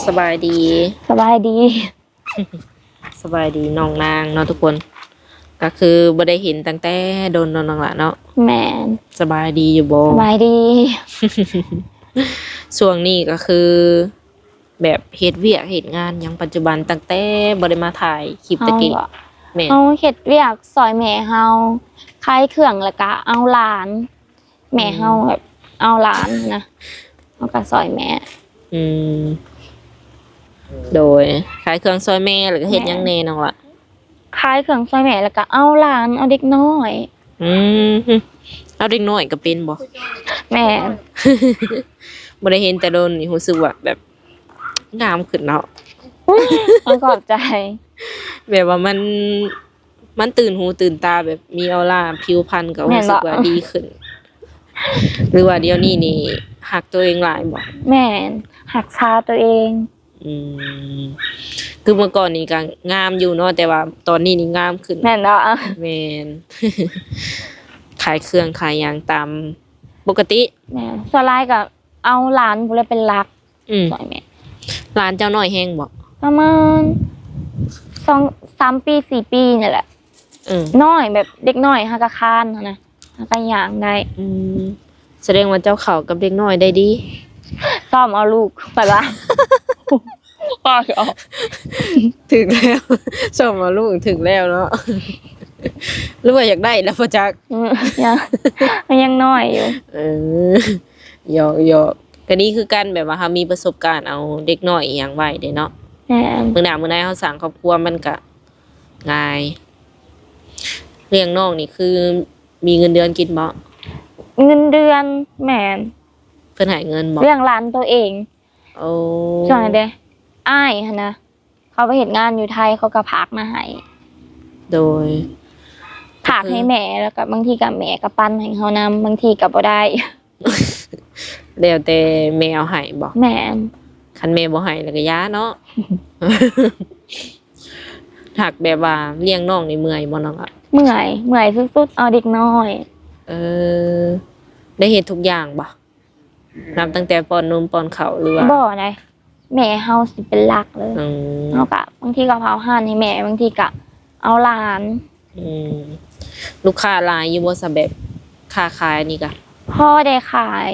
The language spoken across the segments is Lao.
ສະບາຍດີ ສະບາຍດີ ສະບາຍດີນ້ອງນາງເນາະທຸກຄົນ ກໍຄືບໍ່ໄດ້ເຫັນຕັ້ງແຕ່ດົນເນາະນ້ອງຫຼ້າເນາະ. ແມ່ນ. ສະບາຍດີຢູ່ບໍ່? ສະບາຍດີ. ຊ່ວງນີ້ກໍຄືແບບເຮັດວຽກເຮັດງານຫຍັງປັດຈຸບັນ ຕັ້ງແຕ່ບໍ່ໄດ້ມາຖ່າຍຄລິບຕະກີ້. ເຮົາບໍ? ແມ່ນ. ເຮົາເຮັດວຽກຊ່ອຍແມ່ເຮົາ ຂາຍເຄື່ອງ ແລ້ວກໍເອົາຫຼານ ແມ່ເຮົາ ອືມ ແບບເອົາຫຼານນະ ເຮົາກໍຊ່ອຍແມ່. ອືມ ໂດຍ ຂາຍເຄື່ອງຊ່ອຍແມ່ ແລ້ວກໍເຮັດຫຍັງແດ່ນ້ອງລະ? ແມ່ນ. ຂາຍເຄື່ອງຊ່ອຍແມ່ ແລ້ວກໍເອົາຫຼານ ເອົາເດັກນ້ອຍ. ອືມ ເອົາເດັກນ້ອຍກໍເປັນບໍ? ແມ່ນ. ບໍ່ໄດ້ເຫັນແຕ່ດົນນີ້ ຮູ້ສຶກວ່າແບບງາມຂຶ້ນເນາະ. ໂອ້ຍ ຂອບໃຈ. ແບບວ່າມັນ ມັນຕື່ນຫູຕື່ນຕາ ແບບມີອອລາ ຜິວພັນກໍຮູ້ສຶກວ່າດີຂຶ້ນ. ແມ່ນບໍ່? ຫຼືວ່າດຽວນີ້ນີ້ຮັກຕົວເອງຫຼາຍບໍ່? ແມ່ນ ຮັກສາຕົວເອງ. ອືມ ຄືເມື່ອກ່ອນນີ້ກໍງາມຢູ່ເນາະ ແຕ່ວ່າຕອນນີ້ນີ້ງາມຂຶ້ນ. ແມ່ນເນາະ? ແມ່ນ. ຂາຍເຄື່ອງຂາຍຫຍັງຕາມປົກກະຕິ? ແມ່ນ. ສ່ວນຫຼາຍກໍເອົາຫຼານພຸ້ນແຫຼະເປັນຫຼັກ. ອືມ ຊ່ອຍແມ່. ຫຼານເຈົ້ານ້ອຍແຮງບໍ່? ປະມານສອງ ສາມປີ ສີ່ປີນີ້ແຫຼະ. ເອີ ນ້ອຍ ແບບເດັກນ້ອຍຫາກະຄານຫັ້ນນະ ຫາກະຍ່າງໄດ້. ອືມ ສະແດງວ່າເຈົ້າເຂົ້າກັບເດັກນ້ອຍໄດ້ດີ. ຊ້ອມເອົາລູກໄປວ່າ ກໍອອກ ຖືກແລ້ວ ຊ້ອມເອົາລູກຖືກແລ້ວເນາະ ຫຼືວ່າຢາກໄດ້ແລ້ວບໍ່ຈັກ. ອືມ ຍັງ ມັນຍັງນ້ອຍຢູ່. ເອີ ຫຍອກໆ ກໍດີຄືກັນ ແບບວ່າເຮົາມີປະສົບການເອົາເດັກນ້ອຍອີ່ຫຍັງໄວ້ເດ້ເນາະ. ແມ່ນ. ມື້ໜ້າມື້ໃນເຮົາສ້າງຄອບຄົວມັນກະງ່າຍ. ລ້ຽງນ້ອງນີ້ຄືມີເງິນເດືອນກິນບໍ່? ເງິນເດືອນ ແມ່ນ. ເພິ່ນໃຫ້ເງິນບໍ່? ລ້ຽງຫຼານໂຕເອງ. ໂອ້ ຊ່ວງນັ້ນເດ້ ອ້າຍຫັ້ນນະ ເຂົາໄປເຮັດງານຢູ່ໄທ ເຂົາກໍຝາກມາໃຫ້. ໂດຍ ຝາກໃຫ້ແມ່ ແລ້ວກໍບາງທີກໍແມ່ກໍປັນໃຫ້ເຮົານຳ ບາງທີກໍບໍ່ໄດ້. ແລ້ວແຕ່ແມ່ເອົາໃຫ້ບໍ່? ແມ່ນ. ຄັນແມ່ບໍ່ໃຫ້ແລ້ວກໍຢ່າເນາະ. ຫາກແບບວ່າລ້ຽງນ້ອງນີ້ເມື່ອຍບໍ່ນ້ອງ? ເມື່ອຍ ເມື່ອຍສຸດໆ ເອົາເດັກນ້ອຍ. ເອີ ໄດ້ເຮັດທຸກຢ່າງບໍ່? ນັບຕັ້ງແຕ່ປ້ອນນົມປ້ອນເຂົ້າ ຫຼືວ່າ? ບໍ່ໃດ໋ ແມ່ເຮົາຊິເປັນຫຼັກເລີຍ. ອືມ ເຮົາກະບາງທີກໍເຝົ້າຮ້ານໃຫ້ແມ່ ບາງທີກະເອົາຫຼານ. ອືມ ລູກຄ້າຫຼາຍຢູ່ບໍ່ຊະ ແບບຄ້າຂາຍນີ້ກະ? ພໍໄດ້ຂາຍ.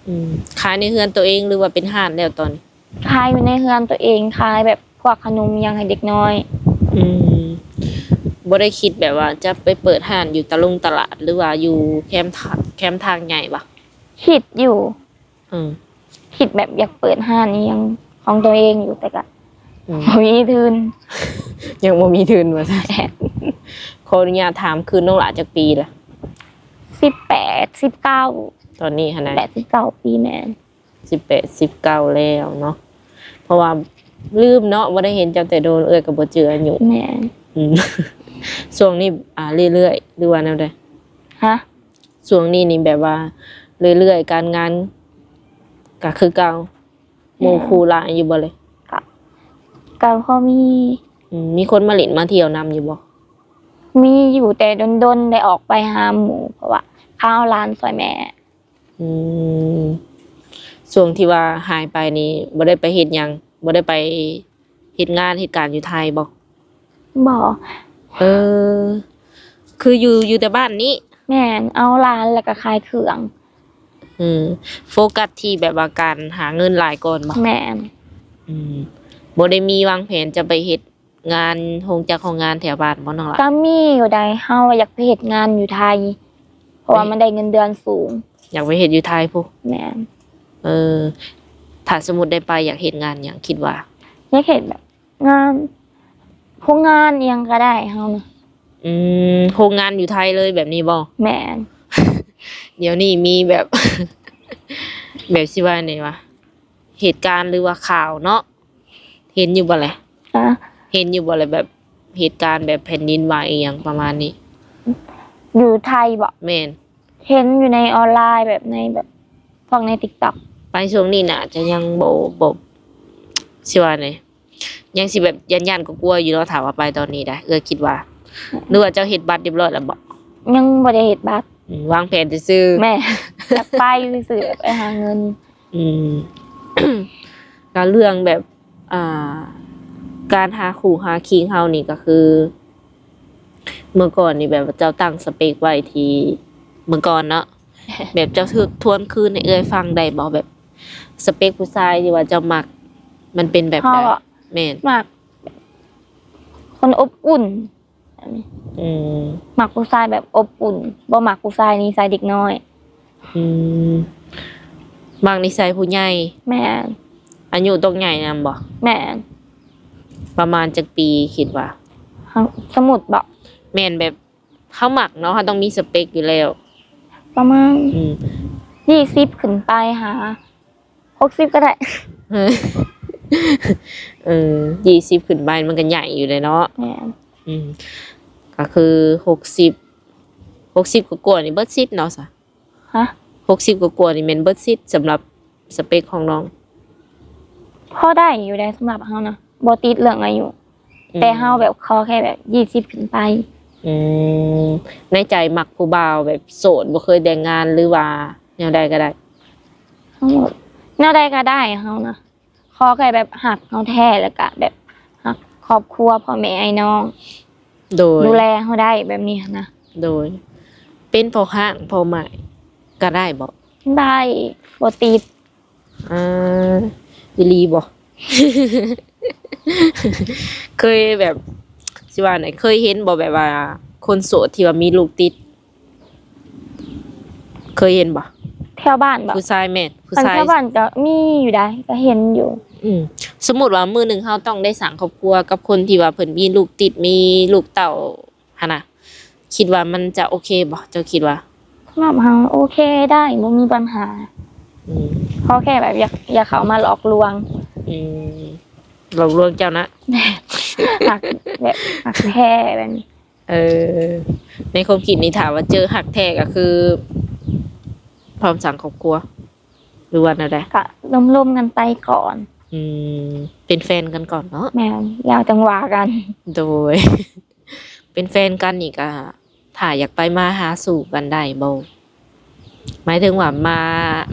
ອືມ ຂາຍໃນເຮືອນໂຕເອງ ຫຼືວ່າເປັນຮ້ານແລ້ວຕອນນີ້? ຂາຍຢູ່ໃນເຮືອນໂຕເອງ ຂາຍແບບພວກຂະໜົມຫຍັງໃຫ້ເດັກນ້ອຍ. ອືມ ບໍ່ໄດ້ຄິດແບບວ່າຈະໄປເປີດຮ້ານຢູ່ຕະລົງຕະຫຼາດ ຫຼືວ່າຢູ່ແຄມທາງ ແຄມທາງໃຫຍ່ບໍ່? ຄິດຢູ່. ເອີ ຄິດແບບຢາກເປີດຮ້ານອີ່ຫຍັງຂອງຕົວເອງຢູ່ ແຕ່ກະ ອືມ ບໍ່ມີທຶນ. ຍັງບໍ່ມີທຶນວ່າຊັ້ນ. ແມ່ນ. ຂໍອະນຸຍາດຖາມ ຄືນ້ອງຫຼ້າຈັກປີລະ? ສິບແປດ ສິບເກົ້າ. ຕອນນີ້ຫັ້ນນະ ສິບແປດ ສິບເກົ້າປີ. ແມ່ນ. ສິບແປດ ສິບເກົ້າແລ້ວເນາະ ເພາະວ່າລືມເນາະ ບໍ່ໄດ້ເຫັນເຈົ້າແຕ່ດົນ ເອື້ອຍກໍບໍ່ຈື່ອາຍຸ. ແມ່ນ. ອືມ ຊ່ວງນີ້ ອ່າ ເລື້ອຍໆ ຫຼືວ່າແນວໃດ? ຮະ? ຊ່ວງນີ້ນີ້ແບບວ່າເລື້ອຍໆ ການງານກໍຄືເກົ່າ. ແມ່ນ. ໝູ່ຄູ່ຫຼາຍຢູ່ບໍ່ເລີຍ? ກໍ ກໍພໍມີ. ອືມ ມີຄົນມາຫຼິ້ນມາທ່ຽວນຳຢູ່ບໍ່? ມີຢູ່ ແຕ່ດົນໆ ໄດ້ອອກໄປຫາໝູ່ ເພາະວ່າຂ້າວຫຼານຊ່ອຍແມ່. ອືມ ຊ່ວງທີ່ວ່າຫາຍໄປນີ້ ບໍ່ໄດ້ໄປເຮັດຫຍັງ? ບໍ່ໄດ້ໄປເຮັດງານເຮັດການຢູ່ໄທບໍ່? ບໍ່. ເອີ ຄືຢູ່ ຢູ່ແຕ່ບ້ານນີ້? ແມ່ນ. ເອົາຫຼານ ແລ້ວກໍຂາຍເຄື່ອງ. ອືມ ໂຟກັສທີ່ແບບວ່າການຫາເງິນຫຼາຍກ່ອນບໍ່? ແມ່ນ. ອືມ ບໍ່ໄດ້ມີວາງແຜນຈະໄປເຮັດ ງານໂຮງຈັກໂຮງງານແຖວບ້ານບໍ່ນ້ອງຫຼ້າ? ກໍມີຢູ່ໃດ໋ ເຮົາຢາກໄປເຮັດງານຢູ່ໄທ ເພາະວ່າມັນໄດ້ເງິນເດືອນສູງ. ຢາກໄປເຮັດຢູ່ໄທພຸ້ນ? ແມ່ນ. ເອີ ຖ້າສົມມຸດໄດ້ໄປ ຢາກເຮັດງານຫຍັງ ຄິດວ່າ? ຢາກເຮັດແບບງານ ໂຮງງານອີ່ຫຍັງກໍໄດ້ເຮົານະ. ອືມ ໂຮງງານຢູ່ໄທເລີຍແບບນີ້ບໍ່? ແມ່ນ. ດຽວນີ້ມີແບບ ແບບຊິວ່າແນວໃດວະ ເຫດການ ຫຼືວ່າຂ່າວເນາະ ເຫັນຢູ່ບໍ່ແຫຼະ? ຮະ? ເຫັນຢູ່ບໍ່ແຫຼະ ແບບເຫດການແບບແຜ່ນດິນໄຫວອີ່ຫຍັງປະມານນີ້? ຢູ່ໄທບໍ? ແມ່ນ. ເຫັນຢູ່ໃນອອນລາຍ ແບບໃນ ແບບພວກໃນຕິກຕັອກ. ໄປຊ່ວງນີ້ໜ້າຈະຍັງບໍ່ ບໍ່ ຊິວ່າແນວໃດ ຍັງຊິແບບຢ້ານໆ ກົວໆ ຢູ່ເນາະ ຖ້າວ່າໄປຕອນນີ້ໄດ໋ ເອື້ອຍຄິດວ່າ. ຫຼືວ່າເຈົ້າເຮັດບັດຮຽບຮ້ອຍແລ້ວບໍ? ຍັງບໍ່ໄດ້ເຮັດບັດ. ອືມ ວາງແຜນຊື່ໆ. ແມ່ນ. ຢາກໄປຊື່ໆ ໄປຫາເງິນ. ອືມ ແ ກໍເລື່ອງແບບ ອ່າ ການຫາຄູ່ຫາຄີງເຮົານີ້ກໍຄື ເມື່ອກ່ອນນີ້ແບບວ່າເຈົ້າຕັ້ງສະເປັກໄວ້ທີ່ ເມື່ອກ່ອນເນາະ ແບບເຈົ້າທວນຄືນໃຫ້ເອື້ອຍຟັງໄດ້ບໍ່? ແບບສະເປັກຜູ້ຊາຍທີ່ວ່າເຈົ້າມັກ ມັນເປັນແບບໃດ? ເຮົາເບາະ ແມ່ນ ມັກຄົນອົບອຸ່ນ ອືມ ມັກຜູ້ຊາຍແບບອົບອຸ່ນ ບໍ່ມັກຜູ້ຊາຍນິໄສເດັກນ້ອຍ. ອືມ ມັກນິໄສຜູ້ໃຫຍ່. ແມ່ນ. ອາຍຸຕ້ອງໃຫຍ່ນຳບໍ່? ແມ່ນ. ປະມານຈັກປີຄິດວ່າ? ເຮົາ ສົມມຸດເບາະ? ແມ່ນ ແບບເຮົາມັກເນາະ ເຮົາຕ້ອງມີສະເປັກຢູ່ແລ້ວ. ປະມານ ອືມ ຊາວ ຂຶ້ນໄປຫາ ຫົກສິບກໍໄດ້. ເອີ ຊາວ ຂຶ້ນໄປມັນກໍໃຫຍ່ຢູ່ເດ້ເນາະ. ແມ່ນ. ອືມ ກໍຄືຫົກສິບ ຫົກສິບກວ່າໆນີ້ເບິດສິດເນາະຊະ. ຮະ? ຫົກສິບກວ່າໆນີ້ແມ່ນເບິດສິດສຳລັບສະເປັກຂອງນ້ອງ? ພໍໄດ້ຢູ່ເດ້ສຳລັບເຮົານະ ບໍ່ຕິດເລື່ອງອາຍຸ. ອືມ ແຕ່ເຮົາແບບຂໍແຄ່ແບບຊາວຂຶ້ນໄປ. ອືມ ໃນໃຈມັກຜູ້ບ່າວແບບໂສດ ບໍ່ເຄີຍແຕ່ງງານ ຫຼືວ່າແນວໃດກໍໄດ້? ເຮົາ ແນວໃດກໍໄດ້ເຮົານະ ຂໍແຄ່ແບບຮັກເຮົາແທ້ ແລ້ວກະແບບຮັກຄອບຄົວ ພໍ່ແມ່ອ້າຍນ້ອງ ໂດຍ ດູແລເຮົາໄດ້ແບບນີ້ຫັ້ນນະ. ໂດຍ ເປັນພໍ່ຮ້າງພໍ່ໝ້າຍກໍໄດ້ບໍ່? ໄດ້ ບໍ່ຕິດ. ອ່າ ອີ່ຫຼີບໍ່? ເຄີຍແບບ ຊິວ່າແນວໃດ ເຄີຍເຫັນບໍ່ ແບບວ່າຄົນໂສດທີ່ວ່າມີລູກຕິດ? ເຄີຍເຫັນບໍ່? ແຖວບ້ານບໍ່? ຜູ້ຊາຍ ແມ່ນ ຜູ້ຊາຍ ແຖວບ້ານກໍມີຢູ່ໃດ໋ ກໍເຫັນຢູ່. ອືມ ສົມມຸດວ່າມື້ໜຶ່ງເຮົາຕ້ອງໄດ້ສ້າງຄອບຄົວກັບຄົນທີ່ວ່າເພິ່ນມີລູກຕິດ ມີລູກເຕົ້າຫັ້ນນະ ຄິດວ່າມັນຈະໂອເຄບໍ່? ເຈົ້າຄິດວ່າ? ສຳລັບເຮົາໂອເຄໄດ້ ບໍ່ມີບັນຫາ. ອືມ ຂໍແຄ່ແບບຢ່າ ຢ່າເຂົ້າມາຫຼອກລວງ. ອືມ ຫຼອກລວງເຈົ້ານະ. ແມ່ນ ຮັກແບບຮັກແທ້ແບບນີ້. ເອີ ໃນຄວາມຄິດນີ້ ຖ້າວ່າເຈີຮັກແທ້ກໍຄືພ້ອມສ້າງຄອບຄົວ ຫຼືວ່າແນວໃດ? ກະລົມໆກັນໄປກ່ອນ. ອືມ ເປັນແຟນກັນກ່ອນເນາະ. ແມ່ນ ແລ້ວຈັ່ງວ່າກັນ. ໂດຍ ເປັນແຟນກັນນີ້ກະ ຖ້າຢາກໄປມາຫາສູ່ກັນໄດ້ບໍ່? ໝາຍເຖິງວ່າມາ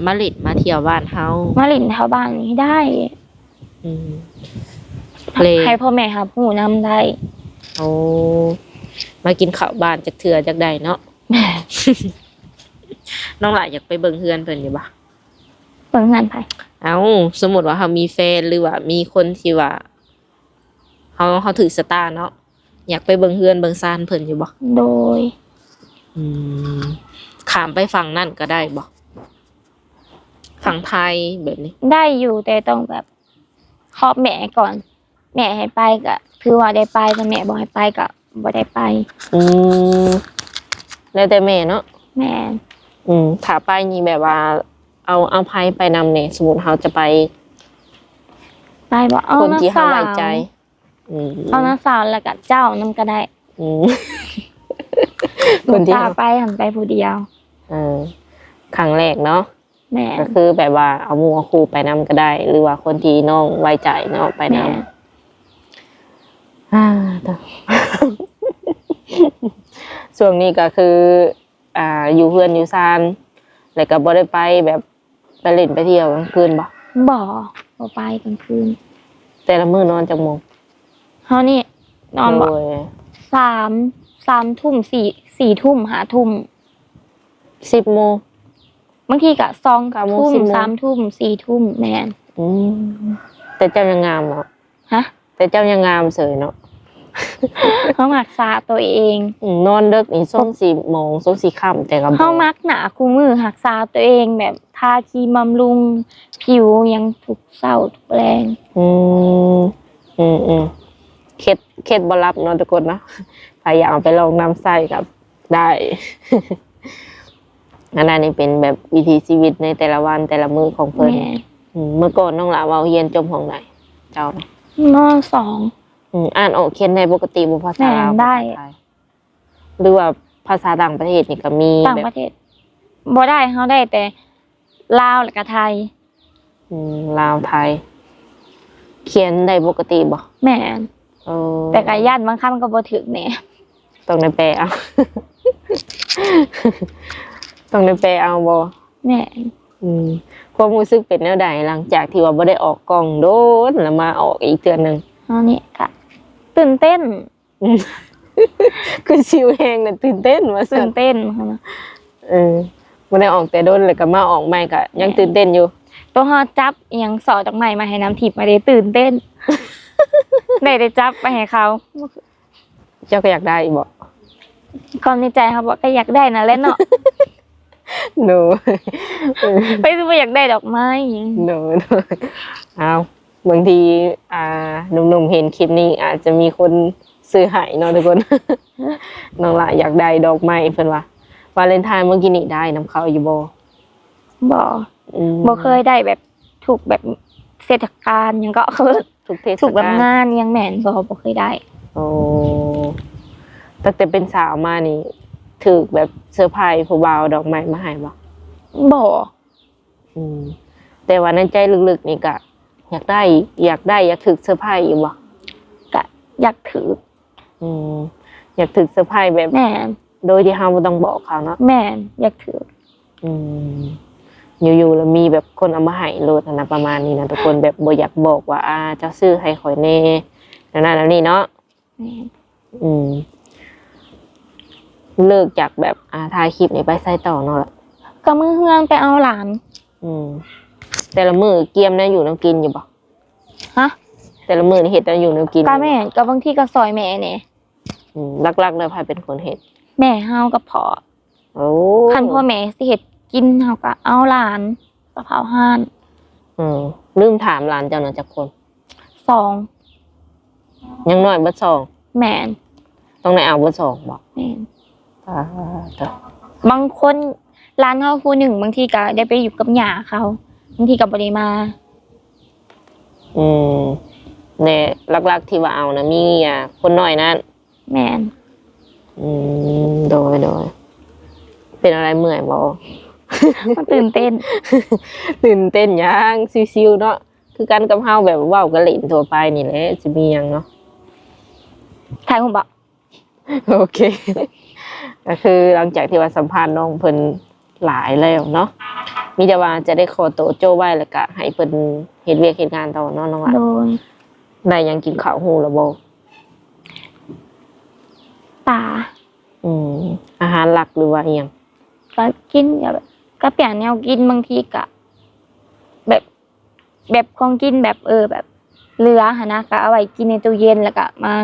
ມາຫຼິ້ນມາທ່ຽວບ້ານເຮົາ. ມາຫຼິ້ນແຖວບ້ານນີ້ໄດ້. ອືມ ເລີຍ ໃຫ້ພໍ່ແມ່ຮັບຮູ້ນຳໄດ້. ໂອ້ ມາກິນເຂົ້າບ້ານຈັກເທື່ອຈັກໄດ້ເນາະ. ແມ່ນ. ນ້ອງຫຼ້າຢາກໄປເບິ່ງເຮືອນເພິ່ນຢູ່ບໍ່? ເບິ່ງເຮືອນໃຜ? ເອົ້າ ສົມມຸດວ່າເຮົາມີແຟນ ຫຼືວ່າມີຄົນທີ່ວ່າເຮົາ ເຮົາຖືກຊະຕາເນາະ ຢາກໄປເບິ່ງເຮືອນເບິ່ງຊານເພິ່ນຢູ່ບໍ່? ໂດຍ. ອືມ ຂ້າມໄປຝັ່ງນັ້ນກໍໄດ້ບໍ່? ຝັ່ງໄທແບບນີ້? ໄດ້ຢູ່ ແຕ່ຕ້ອງແບບຂອບແມ່ກ່ອນ ແມ່ໃຫ້ໄປກໍຖືວ່າໄດ້ໄປ ຖ້າແມ່ບໍ່ໃຫ້ໄປກໍບໍ່ໄດ້ໄປ. ອືມ ແລ້ວແຕ່ແມ່ເນາະ. ແມ່ນ. ອືມ ຖ້າໄປນີ້ແບບວ່າ ເອົາ ເອົາໃຜໄປນຳແດ່? ສົມມຸດເຮົາຈະໄປ ໄປບໍ່? ເອົາ ຄົນທີ່ເຮົາໄວ້ໃຈ. ອືມ ເອົານ້າສາວ ແລ້ວກະເຈົ້ານຳກໍໄດ້. ອືມ ຄົນທີ່ເຮົາ ບໍ່ກ້າໄປຫັ້ນ ໄປຜູ້ດຽວ. ເອີ ຄັ້ງແລກເນາະ. ແມ່ນ. ກໍຄືແບບວ່າເອົາໝູ່ເອົາຄູ່ໄປນຳກໍໄດ້ ຫຼືວ່າຄົນທີ່ນ້ອງໄວ້ໃຈເນາະ ໄປນຳ. ແມ່ນ. ອ່າ ໂທ້ ຊ່ວງນີ້ກໍຄື ອ່າ ຢູ່ເຮືອນຢູ່ຊານ ແລ້ວກໍບໍ່ໄດ້ໄປແບບ ໄປຫຼິ້ນໄປທ່ຽວກາງຄືນບໍ່? ບໍ່ ບໍ່ໄປກາງຄືນ. ແຕ່ລະມື້ນອນຈັກໂມງ? ເຮົານີ້ນອນບໍ່? ໂດຍ ສາມ ສາມທຸ່ມ ສີ່ ສີ່ທຸ່ມ ຫ້າທຸ່ມ ສິບໂມງ. ບາງທີກໍສອງ ເກົ້າໂມງ ສິບໂມງ ສາມທຸ່ມ ສີ່ທຸ່ມ. ແມ່ນ. ອືມ ແຕ່ເຈົ້າຍັງງາມເນາະ. ຮະ? ແຕ່ເຈົ້າຍັງງາມເສີຍເນາະ. ເຮົາຮັກສາຕົວເອງ. ອືມ ນອນເດິກນີ້ ຊົງຊິໂມງ ຊົງຊິຄ່ຳ ແຕ່ກໍບໍ່ ເຮົາມັກໜ້າຄູ່ມື້ ຮັກສາຕົວເອງ ແບບທາຄຣີມບຳລຸງຜິວຫຍັງທຸກເຊົ້າທຸກແລງ. ອືມ ອືມໆ ເຄັດ ເຄັດບໍ່ລັບເນາະທຸກຄົນເນາະ ໃຜຢາກເອົາໄປລອງນຳໃຊ້ກໍ ໄດ້. ອັນນັ້ນນີ້ເປັນແບບວິຖີຊີວິດໃນແຕ່ລະວັນແຕ່ລະມື້ຂອງເພິ່ນ. ແມ່ນ. ອືມ ເມື່ອກ່ອນນ້ອງຫຼ້າເວົ້າຮຽນຈົບຫ້ອງໃດ? ເຈົ້ານະ? ມໍສອງ. ອືມ ອ່ານອອກຂຽນໄດ້ປົກກະຕິບໍ່? ພາສາລາວ ແມ່ນ ໄດ້ ພາສາໄທ ຫຼືວ່າພາສາຕ່າງປະເທດນີ້ກໍມີ? ຕ່າງປະເທດ ແບບ ບໍ່ໄດ້ ເຮົາໄດ້ແຕ່ລາວ ແລ້ວກໍໄທ. ອືມ ລາວໄທ ຂຽນໄດ້ປົກກະຕິບໍ່? ແມ່ນ. ເອີ ແຕ່ກໍຢ້ານບາງຄຳກໍບໍ່ຖືກແດ່. ຕ້ອງໄດ້ແປເອົາ ຕ້ອງໄດ້ແປເອົາບໍ່? ແມ່ນ. ອືມ ຄວາມຮູ້ສຶກເປັນແນວໃດ ຫຼັງຈາກທີ່ວ່າບໍ່ໄດ້ອອກກ້ອງດົນ ແລ້ວມາອອກອີກເທື່ອໜຶ່ງ? ເຮົານີ້ກະຕື່ນເຕັ້ນ ຄືຊິວແຮງນະ ຕື່ນເຕັ້ນວ່າຊັ້ນ ຕື່ນເຕັ້ນ. ເອີ ບໍ່ໄດ້ອອກແຕ່ດົນ ແລ້ວກໍມາອອກໃໝ່ ກໍຍັງຕື່ນເຕັ້ນຢູ່. ໂຕເຮົາຈັບອີ່ຫຍັງ ສໍດອກໄມ້ມາໃຫ້ນ້ຳທິບມາເດ້ ຕື່ນເຕັ້ນ ໄດ້ ໄດ້ຈັບໄປໃຫ້ເຂົາ. ເຈົ້າກໍຢາກໄດ້ບໍ່? ຄວາມໃນໃຈເຮົາບໍ່ ກໍຢາກໄດ້ນັ້ນແຫຼະເນາະ. ໂດຍ ໃຜຊິບໍ່ຢາກໄດ້ດອກໄມ້? ໂດຍ ໂດຍ ເອົາ ບາງທີ ອ່າ ໜຸ່ມໆເຫັນຄລິບນີ້ ອາດຈະມີຄົນຊື້ໃຫ້ເນາະທຸກຄົນ. ນ້ອງຫຼ້າຢາກໄດ້ດອກໄມ້ ເພິ່ນວ່າ ວາເລັນທາຍມື້ກີ້ນີ້ໄດ້ນຳເຂົາຢູ່ບໍ່? ບໍ່ ອືມ ບໍ່ເຄີຍໄດ້ແບບ ທຸກແບບເທດສະການຫຍັງເກາະ ທຸກເທດສະການ ທຸກແບບງານຫຍັງ. ແມ່ນ ບໍ່ ບໍ່ເຄີຍໄດ້. ໂອ້ ຕັ້ງແຕ່ເປັນສາວມານີ້ ຖືກແບບເຊີໄພຣສ໌ຜູ້ບ່າວເອົາດອກໄມ້ມາໃຫ້ບໍ່? ບໍ່. ອືມ ແຕ່ວ່າໃນໃຈເລິກໆນີ້ກະຢາກໄດ້ ຢາກໄດ້ ຢາກຖືກເຊີໄພຣສ໌ຢູ່ບໍ່? ກະຢາກຖືກ. ອືມ ຢາກຖືກເຊີໄພຣສ໌ແບບ ແມ່ນ ໂດຍທີ່ເຮົາບໍ່ຕ້ອງບອກເຂົາເນາະ. ແມ່ນ ຢາກຖືກ. ອືມ ຢູ່ໆແລ້ວມີແບບຄົນເອົາມາໃຫ້ໂລດຫັ້ນນະ ປະມານນີ້ນະທຸກຄົນ ແບບບໍ່ຢາກບອກວ່າ ອ່າ ເຈົ້າຊື້ໃຫ້ຂ້ອຍແດ່ ແນວນັ້ນແນວນີ້ເນາະ. ແມ່ນ. ອືມ ເລີກຈາກແບບ ອ່າ ຖ່າຍຄລິບນີ້ໄປໃສຕໍ່ເນາະ? ກໍເມືອເຮືອນໄປເອົາຫຼານ. ອືມ ແຕ່ລະມື້ກຽມແນວຢູ່ແນວກິນຢູ່ບໍ່? ຮະ? ແຕ່ລະມື້ນີ້ເຮັດແນວຢູ່ແນວກິນ ກໍແມ່ນ ກໍບາງທີກໍຊ່ອຍແມ່ແດ່. ອືມ ຫຼັກໆແລ້ວໃຜເປັນຄົນເຮັດ? ແມ່ເຮົາກັບພໍ່. ໂອ້ ຄັນພໍ່ແມ່ຊິເຮັດກິນ ເຮົາກໍເອົາຫຼານໄປເຝົ້າຮ້ານ. ເອີ ລືມຖາມ ຫຼານເຈົ້ານະຈັກຄົນ? ສອງ. ຍັງນ້ອຍເບິດສອງ? ແມ່ນ. ຕ້ອງໄດ້ເອົາເບິດສອງບໍ? ແມ່ນ. ອ່າ ບາງຄົນ ຫຼານເຮົາຜູ້ໜຶ່ງ ບາງທີກໍໄດ້ໄປຢູ່ກັບຍ່າເຂົາ ບາງທີກໍບໍ່ໄດ້ມາ. ອືມ ແລະ ຫຼັກໆທີ່ວ່າເອົານະ ມີ ອ່າ ຄົນນ້ອຍນັ້ນ. ແມ່ນ. ອືມ ໂດຍ ໂດຍ. ເປັນອະໄລເມື່ອຍບໍ່? ມັນຕື່ນເຕັ້ນ. ຕື່ນເຕັ້ນຫຍັງ ຊິວໆເນາະ ຄືກັນກັບເຮົາແບບເວົ້າກັນຫຼິ້ນທົ່ວໄປນີ້ແຫຼະ ຊິມີຫຍັງເນາະ. ຖ່າຍຮູບບໍ? ໂອເຄ ກໍຄືຫຼັງຈາກທີ່ວ່າສຳພາດນ້ອງເພິ່ນຫຼາຍແລ້ວເນາະ ມີແຕ່ວ່າຈະໄດ້ຂໍໂຕໂຈ້ໄວ້ ແລ້ວກະໃຫ້ເພິ່ນເຮັດວຽກເຮັດງານຕໍ່ເນາະນ້ອງຫຼ້າ. ໂດຍ. ໄດ້ຫຍັງກິນເຂົ້າຮູ້ແລ້ວບໍ່? ປາ. ອືມ ອາຫານຫຼັກ ຫຼືວ່າອີ່ຫຍັງ? ກໍກິນ ກໍແບບ ກໍປ່ຽນແນວກິນ ບາງທີກໍແບບ ແບບຂອງກິນແບບ ເອີ ແບບເຫຼືອຫັ້ນນະ ກໍເອົາໄວ້ກິນໃນຕູ້ເຢັນ ແລ້ວກໍມາ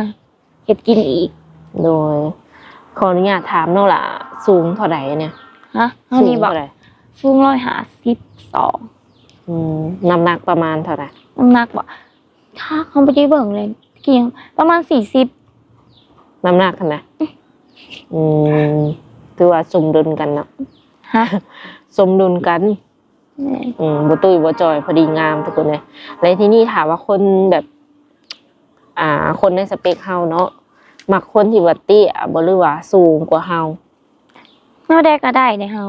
ເຮັດກິນອີກ. ໂດຍ. ຂໍອະນຸຍາດຖາມນ້ອງຫຼ້າ ສູງເທົ່າໃດນີ້? ຮະ? ເຮົານີ້ບໍ? ສູງເທົ່າໃດ? ສູງຮ້ອຍຫ້າສິບສອງ. ອືມ ນ້ຳໜັກປະມານເທົ່າໃດ? ນ້ຳໜັກບໍ? ຖ້າເຮົາບໍ່ໄດ້ເບິ່ງເລີຍ ກີ້ປະມານສີ່ສິບ ນ້ຳໜັກຫັ້ນນະ. ອືມ ຖືວ່າສົມດຸນກັນເນາະ. ຮະ? ສົມດຸນກັນ. ແມ່ນ. ອືມ ບໍ່ຕຸ້ຍບໍ່ຈ່ອຍ ພໍດີງາມທຸກຄົນເອີຍ. ແລະ ທີນີ້ຖ້າວ່າຄົນແບບ ອ່າ ຄົນໃນສະເປັກເຮົາເນາະ ມັກຄົນທີ່ວ່າເຕ້ຍບໍ່ ຫຼືວ່າສູງກວ່າເຮົາ? ແນວໃດກໍໄດ້ເດ້ເຮົາ.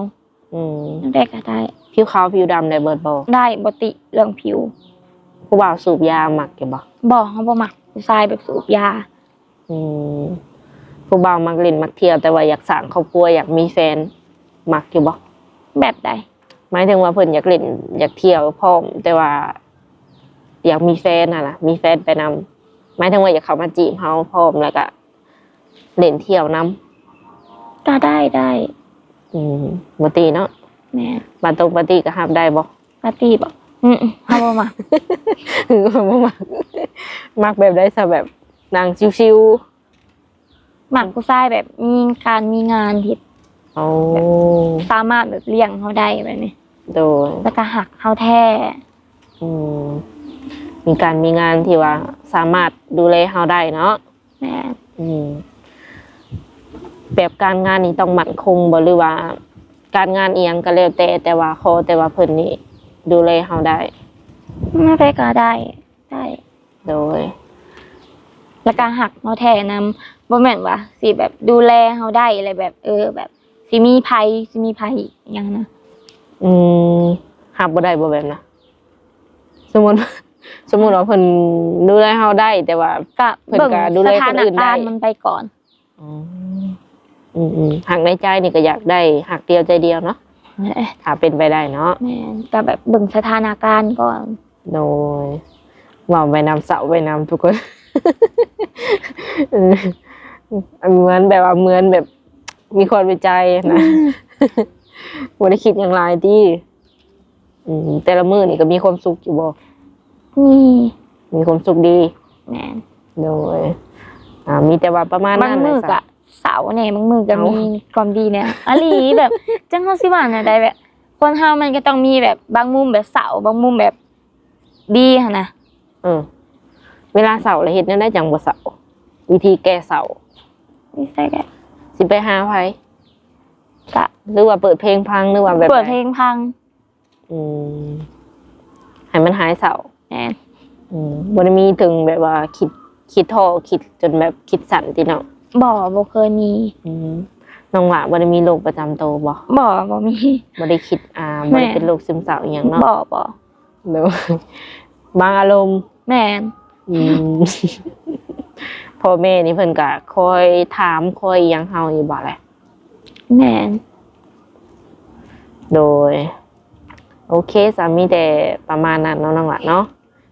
ອືມ ແນວໃດກໍໄດ້. ຜິວຂາວຜິວດຳໄດ້ເບິດບໍ່? ໄດ້ ບໍ່ຕິເລື່ອງຜິວ. ຜູ້ບ່າວສູບຢາມັກຢູ່ບໍ່? ບໍ່ ເຮົາບໍ່ມັກຜູ້ຊາຍແບບສູບຢາ. ອືມ ຜູ້ບ່າວມັກຫຼິ້ນມັກທ່ຽວ ແຕ່ວ່າຢາກສ້າງຄອບຄົວ ຢາກມີແຟນ ມັກຢູ່ບໍ່? ແບບໃດ? ໝາຍເຖິງວ່າເພິ່ນຢາກຫຼິ້ນຢາກທ່ຽວພ້ອມ ແຕ່ວ່າຢາກມີແຟນຫັ້ນນະ ມີແຟນໄປນຳ ໝາຍເຖິງວ່າຢາກເຂົ້າມາຈີບເຮົາພ້ອມ ແລ້ວກະ ຫຼິ້ນທ່ຽວນຳ ກໍໄດ້ ໄດ້. ອືມ ບໍ່ຕິເນາະ. ແມ່ນ. ປາຕົງປາຕີກໍຮັບໄດ້ບໍ່? ປາຕີບໍ? ອືມ ເຮົາບໍ່ມັກ. ບໍ່ມັກ. ມັກແບບໃດຊະ? ແບບນັ່ງຊິວໆ? ມັກຜູ້ຊາຍແບບມີການມີງານເຮັດ. ໂອ້ ແບບສາມາດແບບລ້ຽງເຮົາໄດ້ແບບນີ້. ໂດຍ. ແລ້ວກໍຮັກເຮົາແທ້. ອືມ ມີການມີງານທີ່ວ່າສາມາດດູແລເຮົາໄດ້ເນາະ. ແມ່ນ. ອືມ ແບບການງານນີ້ຕ້ອງໝັ້ນຄົງບໍ່ ຫຼືວ່າການງານອີ່ຫຍັງກໍແລ້ວແຕ່ ແຕ່ວ່າຂໍແຕ່ວ່າເພິ່ນນີ້ດູແລເຮົາໄດ້? ແນວໃດກໍໄດ້ ໄດ້. ໂດຍ. ແລ້ວກໍຮັກເຮົາແທ້ນຳ ບໍ່ແມ່ນວ່າຊິແບບດູແລເຮົາໄດ້ ແລ້ວແບບ ເອີ ແບບຊິມີໃຜ ຊິມີໃຜອີ່ຫຍັງນະ. ອືມ ຮັບບໍ່ໄດ້ບໍ່ແບບນັ້ນ? ສົມມຸດ ສົມມຸດວ່າເພິ່ນດູແລເຮົາໄດ້ ແຕ່ວ່າ ກະ ເພິ່ນ ເບິ່ງ ກະດູແລຄົນອື່ນໄດ້ ສະຖານະການມັນໄປກ່ອນ. ອືມ ອືມໆ ຮັກໃນໃຈນີ້ກໍຢາກໄດ້ຮັກດຽວໃຈດຽວເນາະ. ຖ້າເປັນໄປໄດ້ເນາະ. ແມ່ນ ກໍແບບເບິ່ງສະຖານະການກ່ອນ. ໂດຍ ເວົ້າໄປນຳ ເສົ້າໄປນຳທຸກຄົນ. ເອີ ເໝືອນແບບວ່າ ເໝືອນແບບມີຄວາມໃນໃຈນະ. ອືມ ບໍ່ໄດ້ຄິດຫຍັງຫຼາຍຕິ? ອືມ ແຕ່ລະມື້ນີ້ກໍມີຄວາມສຸກຢູ່ບໍ່? ມີ ມີຄວາມສຸກດີ. ແມ່ນ. ໂດຍ ອ່າ ມີແຕ່ວ່າປະມານນັ້ນແຫຼະ. ບາງມື້ກໍເສົ້າແດ່ ບາງມື້ກໍມີຄວາມດີແດ່. ເອົ້າ ອີ່ຫຼີ ແບບ ຈັກເຮົາຊິວ່າແນວໃດ ແບບ ຄົນເຮົາມັນກໍຕ້ອງມີແບບບາງມຸມແບບເສົ້າ ບາງມຸມແບບດີຫັ້ນນະ. ເອີ ເວລາເສົ້າລະເຮັດແນວໃດຈັ່ງບໍ່ເສົ້າ? ວິທີແກ້ເສົ້າ ວິທີແກ້ ຊິໄປຫາໃຜ? ກະ ຫຼືວ່າເປີດເພງຟັງ ຫຼືວ່າແບບໃດ? ເປີດເພງຟັງ. ອືມ ໃຫ້ມັນຫາຍເສົ້າ. ແມ່ນ. ອືມ ບໍ່ໄດ້ມີເຖິງແບບວ່າຄິດ ຄິດທໍ້ ຄິດຈົນແບບຄິດສັ້ນຕິເນາະ? ບໍ່ ບໍ່ເຄີຍມີ. ອືມ ນ້ອງຫຼ້າບໍ່ໄດ້ມີໂລກປະຈຳໂຕບໍ່? ບໍ່ ບໍ່ມີ. ບໍ່ໄດ້ຄິດ ອ່າ ບໍ່ໄດ້ເປັນໂລກຊຶມເສົ້າອີ່ຫຍັງເນາະ? ບໍ່ ບໍ່. ໂດຍ ບາງອາລົມ. ແມ່ນ. ອືມ ພໍ່ແມ່ນີ້ເພິ່ນກະຄອຍຖາມ ຄອຍຫຍັງເຮົາຢູ່ບໍ່ແຫຼະ? ແມ່ນ. ໂດຍ ໂອເຄ ສາ ມີແຕ່ປະມານນັ້ນເນາະ ນ້ອງຫຼ້າເນາະ.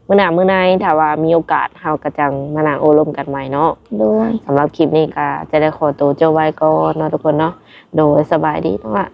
ມື້ໜ້າມື້ໃນ ຖ້າວ່າມີໂອກາດ ເຮົາກໍຈັ່ງມານັ່ງໂອ້ລົມກັນໃໝ່ເນາະ. ໂດຍ ສຳລັບຄລິບນີ້ກໍຈະໄດ້ຂໍໂຕຈົບໄວ້ກ່ອນເນາະທຸກຄົນເນາະ. ໂດຍ ສະບາຍດີນ້ອງຫຼ້າ.